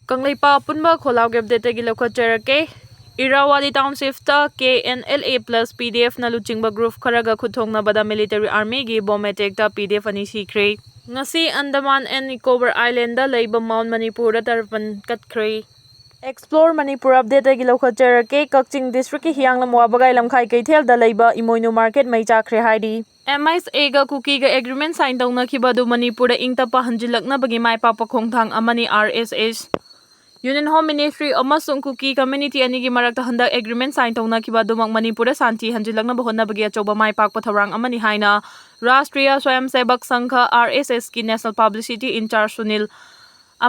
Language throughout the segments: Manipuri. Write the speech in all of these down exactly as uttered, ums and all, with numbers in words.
ꯀꯪꯂꯩꯄꯥꯛ ꯑꯄꯨꯟꯕ ꯈꯣꯜꯂꯥꯎꯒꯤ ꯑꯞꯗꯦꯠꯇꯒꯤ ꯂꯧꯈꯠꯆꯔꯛꯀꯦ꯫ ꯏꯔꯥꯋꯥꯗꯤ ꯇꯥꯎꯟꯁꯤꯞꯇ ꯀꯦ ꯑꯦꯟ ꯑꯦꯜ ꯑꯦ ꯄ꯭ꯂꯁ ꯄꯤ ꯗꯤ ꯑꯦꯐꯅ ꯂꯨꯆꯤꯡꯕ ꯒ꯭ꯔꯨꯞ ꯈꯔꯒ ꯈꯨꯠꯊꯣꯛꯅꯕꯗ ꯃꯤꯂꯤꯇꯔꯤ ꯑꯥꯔꯃꯤꯒꯤ ꯕꯣꯝ ꯑꯦꯇꯦꯛꯇ ꯄꯤ ꯗꯤ ꯑꯦꯐ ꯑꯅꯤ ꯁꯤꯈ꯭ꯔꯦ꯫ ꯉꯁꯤ ꯑꯟꯗꯃꯥꯟ ꯑꯦꯟ ꯅꯤꯀꯣꯕꯔ ꯑꯥꯏꯂꯦꯟꯗ ꯂꯩꯕ ꯃꯥꯎꯟ ꯃꯅꯤꯄꯨꯔꯗ ꯇꯔꯄꯟ ꯀꯠꯈ꯭ꯔꯦ꯫ ꯑꯦꯛꯁꯄ꯭ꯂꯣꯔ ꯃꯅꯤꯄꯨꯔ ꯑꯞꯗꯦꯠꯇꯒꯤ ꯂꯧꯈꯠꯆꯔꯛꯀꯦ꯫ ꯀꯛꯆꯤꯡ ꯗꯤꯁꯇ꯭ꯔꯤꯛꯀꯤ ꯍꯤꯌꯥꯡꯂꯝ ꯋꯥꯕꯒꯥꯏ ꯂꯝꯈꯥꯏ ꯀꯩꯊꯦꯜꯗ ꯂꯩꯕ ꯏꯃꯣꯏꯅꯨ ꯃꯥꯔꯀꯦꯠ ꯃꯩ ꯆꯥꯛꯈ꯭ꯔꯦ ꯍꯥꯏꯔꯤ꯫ ꯑꯦꯝ ꯑꯦꯁ ꯑꯦꯒ ꯀꯨꯀꯤꯒ ꯑꯦꯒ꯭ꯔꯤꯃꯦꯟ ꯁꯥꯏꯟ ꯇꯧꯅꯈꯤꯕ ꯑꯗꯨ ꯃꯅꯤꯄꯨꯔꯗ ꯏꯪ ꯇꯞꯄ ꯍꯟꯖꯤꯜꯂꯛꯅꯕꯒꯤ ꯃꯥꯏ ꯄꯥꯛꯄ ꯈꯣꯡꯊꯥꯡ ꯑꯃꯅꯤ꯫ ꯑꯥꯔ ꯑꯦꯁ ꯑꯦꯁ, ꯌꯨꯅꯤꯌꯟ ꯍꯣꯝ ꯃꯤꯅꯤꯁꯇ꯭ꯔꯤ ꯑꯃꯁꯨꯡ ꯀꯨꯀꯤ ꯀꯝꯃ꯭ꯌꯨꯅꯤꯇꯤ ꯑꯅꯤꯒꯤ ꯃꯔꯛꯇ ꯍꯟꯗꯛ ꯑꯦꯒ꯭ꯔꯤꯃꯦꯟ ꯁꯥꯏꯟ ꯇꯧꯅꯈꯤꯕ ꯑꯗꯨꯃꯛ ꯃꯅꯤꯄꯨꯔꯗ ꯁꯥꯟꯇꯤ ꯍꯟꯖꯤꯜꯂꯛꯅꯕ ꯍꯣꯠꯅꯕꯒꯤ ꯑꯆꯧꯕ ꯃꯥꯏ ꯄꯥꯛꯄ ꯊꯧꯔꯥꯡ ꯑꯃꯅꯤ ꯍꯥꯏꯅ ꯔꯥꯁꯇ꯭ꯔꯤꯌꯥ ꯁ꯭ꯋꯌꯝ ꯁꯦꯕꯛ ꯁꯪꯘ, ꯑꯥꯔ ꯑꯦꯁ ꯑꯦꯁꯀꯤ ꯅꯦꯁꯅꯦꯜ ꯄꯕ꯭ꯂꯤꯁꯤꯇꯤ ꯏꯟꯆꯥꯔꯖ ꯁꯨꯅꯤꯜ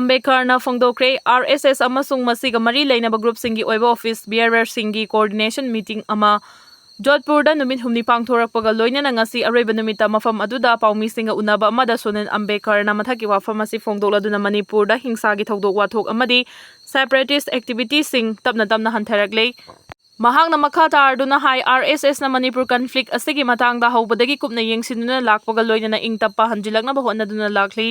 ꯑꯝꯕꯦꯗꯀꯔꯅ ꯐꯣꯡꯗꯣꯛꯈ꯭ꯔꯦ꯫ ꯑꯥꯔ ꯑꯦꯁ ꯑꯦꯁ ꯑꯃꯁꯨꯡ ꯃꯁꯤꯒ ꯃꯔꯤ ꯂꯩꯅꯕ ꯒ꯭ꯔꯨꯞꯁꯤꯡꯒꯤ ꯑꯣꯏꯕ ꯑꯣꯐꯤꯁ ꯕꯤꯌꯔꯔꯁꯤꯡꯒꯤ ꯀꯣꯑꯣꯔꯗꯤꯅꯦꯁꯟ ꯃꯤꯇꯤꯡ ꯑꯃ ꯖꯣꯙꯄꯨꯔꯗ ꯅꯨꯃꯤꯠ ꯍꯨꯝꯅꯤ ꯄꯥꯡꯊꯣꯔꯛꯄꯒ ꯂꯣꯏꯅꯅ ꯉꯁꯤ ꯑꯔꯣꯏꯕ ꯅꯨꯃꯤꯠꯇ ꯃꯐꯝ ꯑꯗꯨꯗ ꯄꯥꯎꯃꯤꯁꯤꯡꯒ ꯎꯅꯕ ꯑꯃꯗ ꯁꯨꯅꯤꯜ ꯑꯝꯕꯦꯗꯀꯔꯅ ꯃꯊꯛꯀꯤ ꯋꯥꯐꯝ ꯑꯁꯤ ꯐꯣꯡꯗꯣꯛꯂꯗꯨꯅ ꯃꯅꯤꯄꯨꯔꯗ ꯍꯤꯡꯁꯥꯒꯤ ꯊꯧꯗꯣꯛ ꯋꯥꯊꯣꯛ ꯑꯃꯗꯤ ꯁꯦꯄꯔꯦꯇꯤꯁ ꯑꯦꯛꯇꯤꯚꯤꯇꯤꯁꯤꯡ ꯇꯞꯅ ꯇꯞꯅ ꯍꯟꯊꯔꯛꯂꯦ꯫ ꯃꯍꯥꯛꯅ ꯃꯈꯥ ꯇꯥꯔꯗꯨꯅ ꯍꯥꯏ, ꯑꯥꯔ ꯑꯦꯁ ꯑꯦꯁꯅ ꯃꯅꯤꯄꯨꯔ ꯀꯟꯐ꯭ꯂꯤꯛ ꯑꯁꯤꯒꯤ ꯃꯇꯥꯡꯗ ꯍꯧꯕꯗꯒꯤ ꯀꯨꯞꯅ ꯌꯦꯡꯁꯤꯟꯗꯨꯅ ꯂꯥꯛꯄꯒ ꯂꯣꯏꯅꯅ ꯏꯪ ꯇꯞꯄ ꯍꯟꯖꯤꯜꯂꯛꯅꯕ ꯍꯣꯠꯅꯗꯨꯅ ꯂꯥꯛꯂꯤ꯫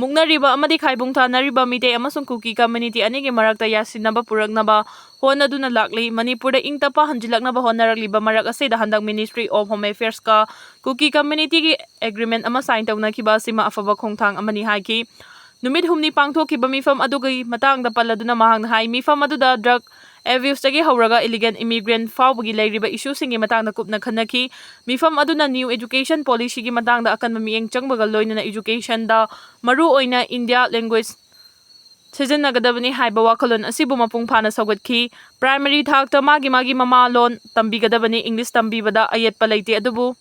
ꯃꯨꯛꯅꯔꯤꯕ ꯑꯃꯗꯤ ꯈꯥꯏꯕꯨꯡ ꯊꯥꯅꯔꯤꯕ ꯃꯤꯇꯩ ꯑꯃꯁꯨꯡ ꯀꯨꯀꯤ ꯀꯝꯃ꯭ꯌꯨꯅꯤꯇꯤ ꯑꯅꯤꯒꯤ ꯃꯔꯛꯇ ꯌꯥꯁꯤꯟꯅꯕ ꯄꯨꯔꯛꯅꯕ ꯍꯣꯠꯅꯗꯨꯅ ꯂꯥꯛꯂꯤ꯫ ꯃꯅꯤꯄꯨꯔꯗ ꯏꯪ ꯇꯞꯄ ꯍꯟꯖꯤꯜꯂꯛꯅꯕ ꯍꯣꯠꯅꯔꯛꯂꯤꯕ ꯃꯔꯛ ꯑꯁꯤꯗ ꯍꯟꯗꯛ ꯃꯤꯅꯤꯁꯇ꯭ꯔꯤ ꯑꯣꯐ ꯍꯣꯝ ꯑꯦꯐꯤꯌꯔꯁꯀ ꯀꯨꯀꯤ ꯀꯝꯃ꯭ꯌꯨꯅꯤꯇꯤꯒꯤ ꯑꯦꯒ꯭ꯔꯤꯃꯦꯟ ꯑꯃ ꯁꯥꯏꯟ ꯇꯧꯅꯈꯤꯕ ꯑꯁꯤꯃ ꯑꯐꯕ ꯈꯣꯡꯊꯥꯡ ꯑꯃꯅꯤ ꯍꯥꯏꯈꯤ꯫ ꯅꯨꯃꯤꯠ ꯍꯨꯝꯅꯤ ꯄꯥꯡꯊꯣꯛꯈꯤꯕ ꯃꯤꯐꯝ ꯑꯗꯨꯒꯤ ꯃꯇꯥꯡꯗ ꯄꯜꯂꯗꯨꯅ ꯃꯍꯥꯛꯅ ꯍꯥꯏ, ꯃꯤꯐꯝ ꯑꯗꯨꯗ ꯗ꯭ꯔꯒ ꯑꯦꯕ꯭ꯌꯨꯁꯇꯒꯤ ꯍꯧꯔꯒ ꯏꯂꯤꯒꯦꯜ ꯏꯃꯤꯒ꯭ꯔꯦꯟ ꯐꯥꯎꯕꯒꯤ ꯂꯩꯔꯤꯕ ꯏꯁꯨꯁꯤꯡꯒꯤ ꯃꯇꯥꯡꯗ ꯀꯨꯞꯅ ꯈꯟꯅꯈꯤ꯫ ꯃꯤꯐꯝ ꯑꯗꯨꯅ ꯅ꯭ꯌꯨ ꯑꯦꯖꯨꯀꯦꯁꯟ ꯄꯣꯂꯤꯁꯤꯒꯤ ꯃꯇꯥꯡꯗ ꯑꯀꯟꯕ ꯃꯤꯠꯌꯦꯡ ꯆꯪꯕꯒ ꯂꯣꯏꯅꯅ ꯏꯖꯨꯀꯦꯁꯟꯗ ꯃꯔꯨꯑꯣꯏꯅ ꯏꯟꯗꯤꯌꯥ ꯂꯦꯡꯒ꯭ꯋꯦꯖ ꯁꯤꯖꯤꯟꯅꯒꯗꯕꯅꯤ ꯍꯥꯏꯕ ꯋꯥꯈꯜꯂꯣꯟ ꯑꯁꯤꯕꯨ ꯃꯄꯨꯡ ꯐꯥꯅ ꯁꯧꯒꯠꯈꯤ꯫ ꯄ꯭ꯔꯥꯏꯃꯔꯤ ꯊꯥꯛꯇ ꯃꯥꯒꯤ ꯃꯥꯒꯤ ꯃꯃꯥ ꯂꯣꯟ ꯇꯝꯕꯤꯒꯗꯕꯅꯤ, ꯏꯪꯂꯤꯁ ꯇꯝꯕꯤꯕꯗ ꯑꯌꯦꯠꯄ ꯂꯩꯇꯦ, ꯑꯗꯨꯕꯨ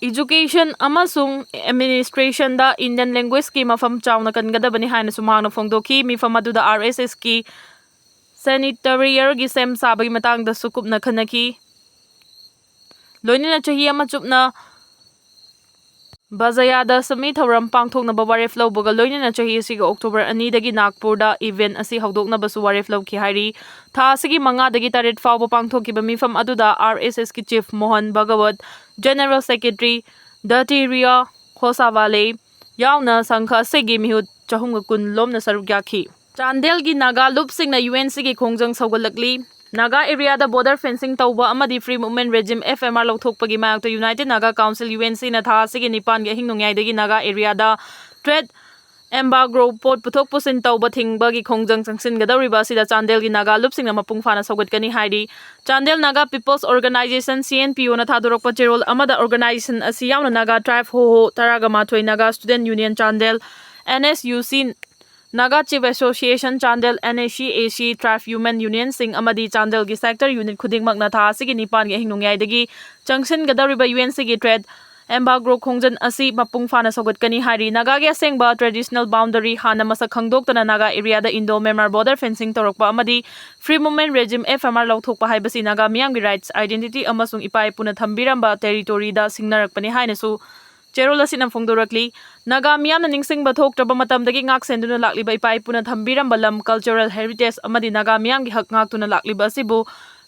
ꯏꯖꯨꯀꯦꯁꯟ ꯑꯃꯁꯨꯡ ꯑꯦꯗꯃꯤꯅꯤꯁꯇ꯭ꯔꯦꯁꯟꯗ ꯏꯟꯗꯤꯌꯟ ꯂꯦꯡꯒ꯭ꯋꯦꯖꯀꯤ ꯃꯐꯝ ꯆꯥꯎꯅ ꯀꯟꯒꯗꯕꯅꯤ ꯍꯥꯏꯅꯁꯨ ꯃꯍꯥꯛꯅ ꯐꯣꯡꯗꯣꯛꯈꯤ꯫ ꯃꯤꯐꯝ ꯑꯗꯨꯗ ꯑꯥꯔ ꯑꯦꯁ ꯑꯦꯁꯀꯤ ꯁꯦꯅꯤꯇꯔꯤꯌꯔꯒꯤ ꯁꯦꯝ ꯁꯥꯕꯒꯤ ꯃꯇꯥꯡꯗꯁꯨ ꯀꯨꯞꯅ ꯈꯟꯅꯈꯤ꯫ ꯂꯣꯏꯅꯅ ꯆꯍꯤ ꯑꯃ ꯆꯨꯞꯅ ꯕꯖꯌꯥꯗꯁꯃꯤ ꯊꯧꯔꯝ ꯄꯥꯡꯊꯣꯛꯅꯕ ꯋꯥꯔꯦꯞ ꯂꯧꯕꯒ ꯂꯣꯏꯅꯅ ꯆꯍꯤ ꯑꯁꯤꯒꯤ ꯑꯣꯛꯇꯣꯕꯔ ꯑꯅꯤꯗꯒꯤ ꯅꯥꯒꯄꯨꯔꯗ ꯏꯚꯦꯟꯠ ꯑꯁꯤ ꯍꯧꯗꯣꯛꯅꯕꯁꯨ ꯋꯥꯔꯦꯞ ꯂꯧꯈꯤ ꯍꯥꯏꯔꯤ꯫ ꯊꯥ ꯑꯁꯤꯒꯤ ꯃꯉꯥꯗꯒꯤ ꯇꯔꯦꯠ ꯐꯥꯎꯕ ꯄꯥꯡꯊꯣꯛꯈꯤꯕ ꯃꯤꯐꯝ ꯑꯗꯨꯗ R S ꯑꯦꯁꯀꯤ chief Mohan Bhagavad, general secretary ꯗꯇꯤꯔꯤꯌꯥ ꯈꯣꯁꯥꯋꯥꯂꯦ ꯌꯥꯎꯅ ꯁꯪꯘ ꯑꯁꯤꯒꯤ ꯃꯤꯍꯨꯠ ꯆꯍꯨꯝꯒ ꯀꯨꯟ ꯂꯣꯝꯅ ꯁꯔꯨꯛ ꯌꯥꯈꯤ꯫ ꯆꯥꯟꯗꯦꯜꯒꯤ ꯅꯥꯒꯥ ꯂꯨꯞꯁꯤꯡꯅ ꯌꯨ ꯑꯦꯟ ꯁꯤꯒꯤ ꯈꯣꯡꯖꯪ ꯁꯧꯒꯠꯂꯛꯂꯤ꯫ ꯅꯥꯒꯥ ꯑꯦꯔꯤꯌꯥꯗ ꯕꯣꯔꯗꯔ ꯐꯦꯟꯁꯤꯡ ꯇꯧꯕ ꯑꯃꯗꯤ free movement regime, F M R, ꯂꯧꯊꯣꯛꯄꯒꯤ ꯃꯥꯌꯣꯛꯇ united Naga council, U N ꯁꯤꯅ ꯊꯥ ꯑꯁꯤꯒꯤ ꯅꯤꯄꯥꯟꯒꯤ ꯑꯍꯤꯡ ꯅꯣꯡꯌꯥꯏꯗꯒꯤ ꯅꯥꯒꯥ ꯑꯦꯔꯤꯌꯥꯗ ꯇ꯭ꯔꯦꯗ ꯑꯦꯝꯕꯥꯒ꯭ꯔꯣ, ꯄꯣꯠ ꯄꯨꯊꯣꯛ ꯄꯨꯁꯤꯟ ꯇꯧꯕ ꯊꯤꯡꯕꯒꯤ ꯈꯣꯡꯖꯪ ꯆꯪꯁꯤꯟꯒꯗꯧꯔꯤꯕ ꯑꯁꯤꯗ ꯆꯥꯟꯗꯦꯜꯒꯤ ꯅꯥꯒꯥ ꯂꯨꯞꯁꯤꯡꯅ ꯃꯄꯨꯡ ꯐꯥꯅ ꯁꯧꯒꯠꯀꯅꯤ ꯍꯥꯏꯔꯤ꯫ Chandel Naga peoples organisation, C N P ꯑꯣꯅ ꯊꯥꯗꯣꯔꯛꯄ ꯆꯦꯔꯣꯜ ꯑꯃꯗ ꯑꯣꯔꯒꯅꯥꯏꯖꯦꯁꯟ ꯑꯁꯤ ꯌꯥꯎꯅ ꯅꯥꯒꯥ ꯇ꯭ꯔꯥꯏꯕ ꯍꯣꯍꯣ, ꯇꯔꯥꯒ ꯃꯥꯊꯣꯏ Naga student union Chandel, N S U C, Naga chief association Chandel, N A C A ꯁꯤ, ꯇ꯭ꯔꯥꯏꯕ ꯋꯨꯃꯦꯟ ꯌꯨꯅꯤꯌꯟꯁꯤꯡ ꯑꯃꯗꯤ ꯆꯥꯟꯗꯦꯜꯒꯤ ꯁꯦꯛꯇꯔ ꯌꯨꯅꯤꯠ ꯈꯨꯗꯤꯡꯃꯛꯅ ꯊꯥ ꯑꯁꯤꯒꯤ ꯅꯤꯄꯥꯟꯒꯤ ꯑꯍꯤꯡ ꯅꯣꯡꯌꯥꯏꯗꯒꯤ ꯆꯪꯁꯤꯟꯒꯗꯧꯔꯤꯕ ꯌꯨ ꯑꯦꯟ ꯁꯤꯒꯤ ꯇ꯭ꯔꯦꯗ ꯑꯦꯝꯕꯥꯒ꯭ꯔꯣ ꯈꯣꯡꯖꯪ ꯑꯁꯤ ꯃꯄꯨꯡ ꯐꯥꯅ ꯁꯧꯒꯠꯀꯅꯤ ꯍꯥꯏꯔꯤ꯫ ꯅꯥꯒꯥꯒꯤ ꯑꯁꯦꯡꯕ ꯇ꯭ꯔꯦꯗꯤꯁꯅꯦꯜ ꯕꯥꯎꯟꯗꯔꯤ ꯍꯥꯟꯅ ꯃꯁꯛ ꯈꯪꯗꯣꯛꯇꯅ ꯅꯥꯒꯥ ꯑꯦꯔꯤꯌꯥꯗ ꯏꯟꯗꯣ ꯃ꯭ꯌꯥꯟꯃꯥꯔ ꯕꯣꯔꯗꯔ ꯐꯦꯟꯁꯤꯡ ꯇꯧꯔꯛꯄ ꯑꯃꯗꯤ free movement regime, F M R, ꯂꯧꯊꯣꯛꯄ ꯍꯥꯏꯕꯁꯤ ꯅꯥꯒꯥ ꯃꯤꯌꯥꯝꯒꯤ ꯔꯥꯏꯠꯁ, ꯑꯥꯏꯗꯦꯟꯇꯤꯇꯤ ꯑꯃꯁꯨꯡ ꯏꯄꯥ ꯏꯄꯨꯅ ꯊꯝꯕꯤꯔꯝꯕ ꯇꯦꯔꯤꯇꯣꯔꯤꯗ ꯁꯤꯡꯅꯔꯛꯄꯅꯤ ꯍꯥꯏꯅꯁꯨ ꯆꯦꯔꯣꯜ ꯑꯁꯤꯅ ꯐꯣꯡꯗꯣꯔꯛꯂꯤ꯫ ꯅꯥꯒꯥ ꯃꯤꯌꯥꯝꯅ ꯅꯤꯡꯁꯤꯡꯕ ꯊꯣꯛꯇ꯭ꯔꯕ ꯃꯇꯝꯗꯒꯤ ꯉꯥꯛ ꯁꯦꯟꯗꯨꯅ ꯂꯥꯛꯂꯤꯕ ꯏꯄꯥ ꯏꯄꯨꯅ ꯊꯝꯕꯤꯔꯝꯕ ꯂꯝ, ꯀꯜꯆꯔꯦꯜ ꯍꯦꯔꯤꯇꯦꯖ ꯑꯃꯗꯤ ꯅꯥꯒꯥ ꯃꯤꯌꯥꯝꯒꯤ ꯍꯛ ꯉꯥꯛꯇꯨꯅ ꯂꯥꯛꯂꯤꯕ ꯑꯁꯤꯕꯨ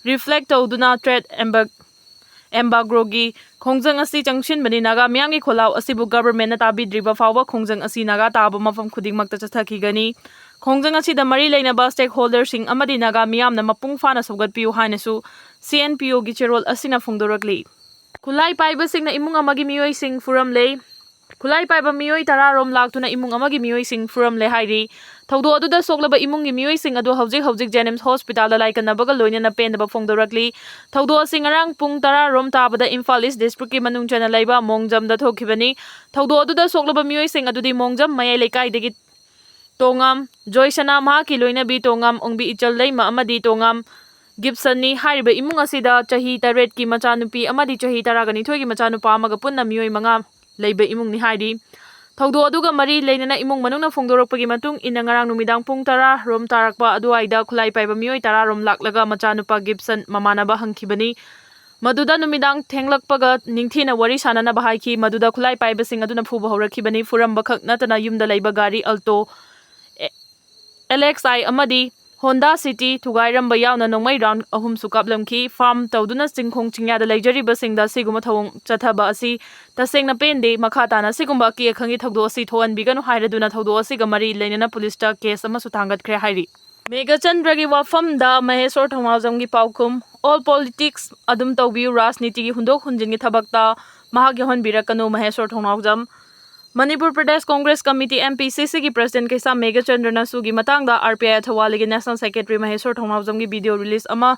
ꯔꯤꯐ꯭ꯂꯦꯛ ꯇꯧꯗꯨꯅ ꯇ꯭ꯔꯦꯗ ꯑꯦꯝꯕꯥ-, ꯑꯦꯝꯕꯥꯒ꯭ꯔꯣꯒꯤ ꯈꯣꯡꯖꯪ ꯑꯁꯤ ꯆꯪꯁꯤꯟꯕꯅꯤ꯫ ꯅꯥꯒꯥ ꯃꯤꯌꯥꯝꯒꯤ ꯈꯣꯜꯂꯥꯎ ꯑꯁꯤꯕꯨ ꯒꯚꯔꯟꯃꯦꯟꯠꯅ ꯇꯥꯕꯤꯗ꯭ꯔꯤꯕ ꯐꯥꯎꯕ ꯈꯣꯡꯖꯪ ꯑꯁꯤ ꯅꯥꯒꯥ ꯇꯥꯕ ꯃꯐꯝ ꯈꯨꯗꯤꯡꯃꯛꯇ ꯆꯠꯊꯈꯤꯒꯅꯤ꯫ ꯈꯣꯡꯖꯪ ꯑꯁꯤꯗ ꯃꯔꯤ ꯂꯩꯅꯕ ꯁ꯭ꯇꯦꯛꯍꯣꯜꯗꯔꯁꯤꯡ ꯑꯃꯗꯤ ꯅꯥꯒꯥ ꯃꯤꯌꯥꯝꯅ ꯃꯄꯨꯡ ꯐꯥꯅ ꯁꯧꯒꯠꯄꯤꯌꯨ ꯍꯥꯏꯅꯁꯨ ꯁꯤ ꯑꯦꯟ ꯄꯤ ꯑꯣꯒꯤ ꯆꯦꯔꯣꯜ ꯑꯁꯤꯅ ꯐꯣꯡꯗꯣꯔꯛꯂꯤ꯫ ꯈꯨꯠꯂꯥꯏ ꯄꯥꯏꯕꯁꯤꯡꯅ ꯏꯃꯨꯡ ꯑꯃꯒꯤ ꯃꯤꯑꯣꯏꯁꯤꯡ ꯐꯨꯔꯝꯂꯦ꯫ ꯈꯨꯠꯂꯥꯏ ꯄꯥꯏꯕ ꯃꯤꯑꯣꯏ ꯇꯔꯥ ꯔꯣꯝ ꯂꯥꯛꯇꯨꯅ ꯏꯃꯨꯡ ꯑꯃꯒꯤ ꯃꯤꯑꯣꯏꯁꯤꯡ ꯐꯨꯔꯝꯂꯦ ꯍꯥꯏꯔꯤ꯫ ꯊꯧꯗꯣꯛ ꯑꯗꯨꯗ ꯁꯣꯛꯂꯕ ꯏꯃꯨꯡꯒꯤ ꯃꯤꯑꯣꯏꯁꯤꯡ ꯑꯗꯨ ꯍꯧꯖꯤꯛ ꯍꯧꯖꯤꯛ ꯖꯦꯅꯤꯝꯁ ꯍꯣꯁꯄꯤꯇꯥꯜꯗ ꯂꯥꯏꯀꯠꯅꯕꯒ ꯂꯣꯏꯅꯅ ꯄꯦꯟꯗꯕ ꯐꯣꯡꯗꯣꯔꯛꯂꯤ꯫ ꯊꯧꯗꯣꯛ ꯑꯁꯤ ꯉꯔꯥꯡ ꯄꯨꯡ ꯇꯔꯥ ꯔꯣꯝ ꯇꯥꯕꯗ ꯏꯝꯐꯥꯜ ꯏꯁ ꯗꯤꯁꯇ꯭ꯔꯤꯛꯀꯤ ꯃꯅꯨꯡ ꯆꯟꯅ ꯂꯩꯕ ꯃꯣꯡꯖꯝꯗ ꯊꯣꯛꯈꯤꯕꯅꯤ꯫ ꯊꯧꯗꯣꯛ ꯑꯗꯨꯗ ꯁꯣꯛꯂꯕ ꯃꯤꯑꯣꯏꯁꯤꯡ ꯑꯗꯨꯗꯤ ꯃꯣꯡꯖꯝ ꯃꯌꯥꯏ ꯂꯩꯀꯥꯏꯗꯒꯤ ꯇꯣꯉꯥꯝ ꯖꯣꯏꯁꯅꯥ, ꯃꯍꯥꯛꯀꯤ ꯂꯣꯏꯅꯕꯤ ꯇꯣꯉꯥꯝ ꯑꯣꯡꯕꯤ ꯏꯆꯜ ꯂꯩꯃ ꯑꯃꯗꯤ ꯇꯣꯉꯥꯝ ꯒꯤꯞꯁꯟꯅꯤ꯫ ꯍꯥꯏꯔꯤꯕ ꯏꯃꯨꯡ ꯑꯁꯤꯗ ꯆꯍꯤ ꯇꯔꯦꯠꯀꯤ ꯃꯆꯥꯅꯨꯄꯤ ꯑꯃꯗꯤ ꯆꯍꯤ ꯇꯔꯥꯒ ꯅꯤꯊꯣꯏꯒꯤ ꯃꯆꯥꯅꯨꯄꯥ ꯑꯃꯒ ꯄꯨꯟꯅ ꯃꯤꯑꯣꯏ ꯃꯉꯥ ꯂꯩꯕ ꯏꯃꯨꯡꯅꯤ ꯍꯥꯏꯔꯤ꯫ ꯊꯧꯗꯣꯛ ꯑꯗꯨꯒ ꯃꯔꯤ ꯂꯩꯅꯅ ꯏꯃꯨꯡ ꯃꯅꯨꯡꯅ ꯐꯣꯡꯗꯣꯔꯛꯄꯒꯤ ꯃꯇꯨꯡ ꯏꯟꯅ ꯉꯔꯥꯡ ꯅꯨꯃꯤꯗꯥꯡ ꯄꯨꯡ ꯇꯔꯥ ꯔꯣꯝ ꯇꯥꯔꯛꯄ ꯑꯗꯨꯋꯥꯏꯗ ꯈꯨꯠꯂꯥꯏ ꯄꯥꯏꯕ ꯃꯤꯑꯣꯏ ꯇꯔꯥ ꯔꯣꯝ ꯂꯥꯛꯂꯒ ꯃꯆꯥꯅꯨꯄꯥ ꯒꯤꯞꯁꯟ ꯃꯃꯥꯟꯅꯕ ꯍꯪꯈꯤꯕꯅꯤ꯫ ꯃꯗꯨꯗ ꯅꯨꯃꯤꯗꯥꯡ ꯊꯦꯡꯂꯛꯄꯒ ꯅꯤꯡꯊꯤꯅ ꯋꯥꯔꯤ ꯁꯥꯟꯅꯅꯕ ꯍꯥꯏꯈꯤ꯫ ꯃꯗꯨꯗ ꯈꯨꯠꯂꯥꯏ ꯄꯥꯏꯕꯁꯤꯡ ꯑꯗꯨꯅ ꯐꯨꯕ ꯍꯧꯔꯛꯈꯤꯕꯅꯤ꯫ ꯐꯨꯔꯝꯕꯈꯛ ꯅꯠꯇꯅ ꯌꯨꯝꯗ ꯂꯩꯕ ꯒꯥꯔꯤ ꯑꯜꯇꯣ, ꯑꯦ-, ꯑꯦꯜ ꯑꯦꯛꯁ ꯑꯥꯏ ꯑꯃꯗꯤ ꯍꯣꯟꯗꯥ ꯁꯤꯇꯤ ꯊꯨꯒꯥꯏꯔꯝꯕ ꯌꯥꯎꯅ ꯅꯣꯡꯃꯩ ꯔꯥꯎꯟ ꯑꯍꯨꯝꯁꯨ ꯀꯥꯞꯂꯝꯈꯤ꯫ ꯐꯥꯔꯝ ꯇꯧꯗꯨꯅ ꯆꯤꯡꯈꯣꯡ ꯆꯤꯡꯌꯥꯗ ꯂꯩꯖꯔꯤꯕꯁꯤꯡꯗ ꯑꯁꯤꯒꯨꯝꯕ ꯊꯧꯑꯣꯡ ꯆꯠꯊꯕ ꯑꯁꯤ ꯇꯁꯦꯡꯅ ꯄꯦꯟꯗꯦ꯫ ꯃꯈꯥ ꯇꯥꯅ ꯑꯁꯤꯒꯨꯝꯕ ꯑꯀꯤ ꯑꯈꯪꯒꯤ ꯊꯧꯗꯣꯛ ꯑꯁꯤ ꯊꯣꯛꯍꯟꯕꯤꯒꯅꯨ ꯍꯥꯏꯔꯗꯨꯅ ꯊꯧꯗꯣꯛ ꯑꯁꯤꯒ ꯃꯔꯤ ꯂꯩꯅꯅ ꯄꯨꯂꯤꯁꯇ ꯀꯦꯁ ꯑꯃꯁꯨ ꯊꯥꯡꯒꯠꯈ꯭ꯔꯦ ꯍꯥꯏꯔꯤ꯫ ꯃꯦꯘꯆꯟꯗ꯭ꯔꯒꯤ ꯋꯥꯐꯝꯗ ꯃꯍꯦꯁꯣꯔ ꯊꯧꯅꯥꯎꯖꯝꯒꯤ ꯄꯥꯎꯈꯨꯝ, "All politics ꯑꯗꯨꯝ ꯇꯧꯕꯤꯌꯨ, ꯔꯥꯖꯅꯤꯇꯤꯒꯤ ꯍꯨꯟꯗꯣꯛ ꯍꯨꯟꯖꯤꯟꯒꯤ ꯊꯕꯛꯇ ꯃꯍꯥꯛ ꯌꯥꯎꯍꯟꯕꯤꯔꯛꯀꯅꯨ", Mahesor Thounaojam. Manipur Pradesh congress committee, M P C C ꯒꯤ ꯄ꯭ꯔꯁꯤꯗꯦꯟ ꯀꯩꯁꯥꯝ ꯃꯦꯘꯆꯟꯗ꯭ꯔꯅꯁꯨꯒꯤ ꯃꯇꯥꯡꯗ R P I ꯊꯧꯋꯥꯜꯒꯤ ꯅꯦꯁꯅꯦꯜ ꯁꯦꯀ꯭ꯔꯦꯇꯔꯤ ꯃꯍꯦꯁꯣꯔ ꯊꯧꯅꯥꯎꯖꯝꯒꯤ ꯚꯤꯗꯤꯑꯣ ꯔꯤꯂꯤꯖ ꯑꯃ